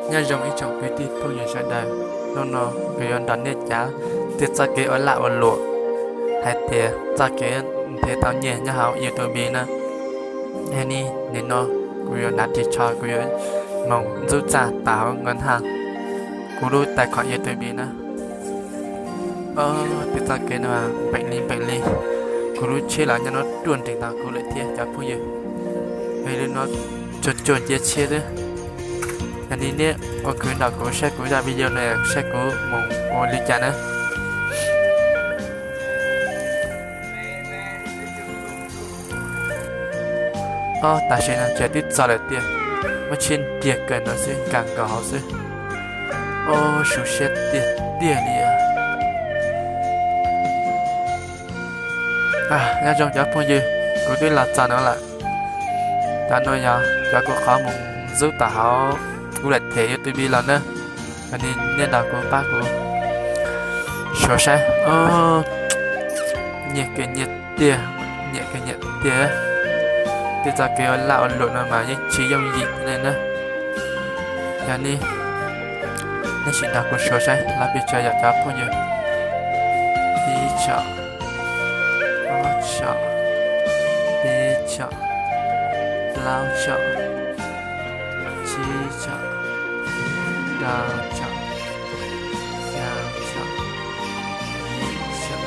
Nyob zoo ib tsoom kwv tij phooj ywg sawv daws, hnub no kuv yuav nrog nej cav tej txoj kev ua laj ua luam hais tias txoj kev nrhiav tau nyiaj nyob hauv YouTube na. Yog li nim no kuv yuav hnav ris tsho, kuv yuav mus ntxub txaj tawm hauv nkawd haj kuv lub tais khoom YouTube na. Tej txoj kev no npeem li npeem li, kuv lub tsheb los nyob no ruaj nrees ntau kuv lawm thiab cov phooj ywg. Yog li no tsuag tsuag cia tsheb xwb. Yog li nej ua kwv nrog kuv saib kuv zaj video no, saib kuv mus ua li cas na. Ob, tam sim no ces twb txog lawm tiag, muab tsheb ntiag kawg no xwb, nkag nkaus hauv xwb. Ob, su siab tiag tiag li. Nyob zoo cov phooj ywg, kuv twb los txog no lawm. Cov no yog cov kuv qhov mus ntxub tawm hauv kuv daim them YouTube los na. Yog li nej nrog kuv pab kuv suav saib. Nyiam kawg nyiam tiag, nyiam kawg nyiam tiag. Tej txoj kev ua laj ua luam no mas yeej tsis yooj yim li na. Yog li nej sim nrog kuv suav saib los pes tsawg yom cov phooj ywg. Ib tsom, ob tsom, peb tsom, plaub tsom, tsib tsom, rau tsom, xya tsom, yim tsom,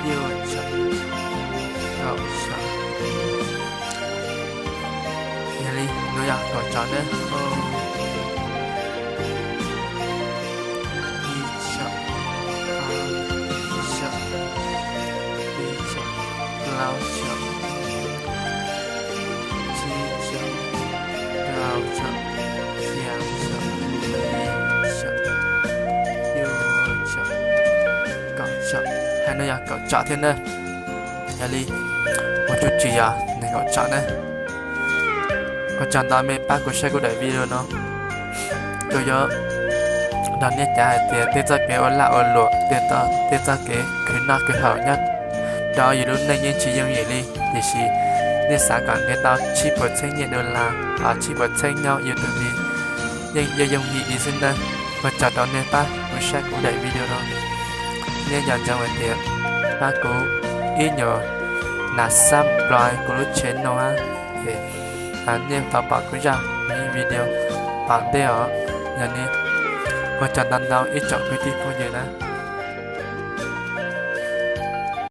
cuaj tsom, kaum tsom. Yog li no yog kaum tsom na. Ib tsom, ob tsom, peb tsom, plaub tsom, tsib tsom, rau tsom, xya tsom, yim tsom, cuaj tsom, kaum tsom. Hais no yog kaum tsom thiab na. Yog li ua tsuj tsis yog nees nkaum tsom na. Ua tsaug ntau nej pab kuv saib kuv daim video no. Kuv yuav nrog nej cav hais tias tej txoj kev ua laj ua luam, tej txoj kev khwv noj khwv haus nyob rau yus lub neej yeej tsis yooj yim li, tiam sis nej xav kom nrhiav tau tsib puas txhiab nyiaj dollar los tsib puas txhiab nyob YouTube yeej yooj yim li xwb ntag. Ua tsaug rau nej pab kuv saib kuv daim video no. Nej nco ntsoov hais tias pab kuv ib nyuag nas subscribe kuv lub channel no na, es nej tau pom kuv zaj video tom ntej os. Yog li ua tsaug ntau ntau ib tsoom kwv tij phooj ywg na.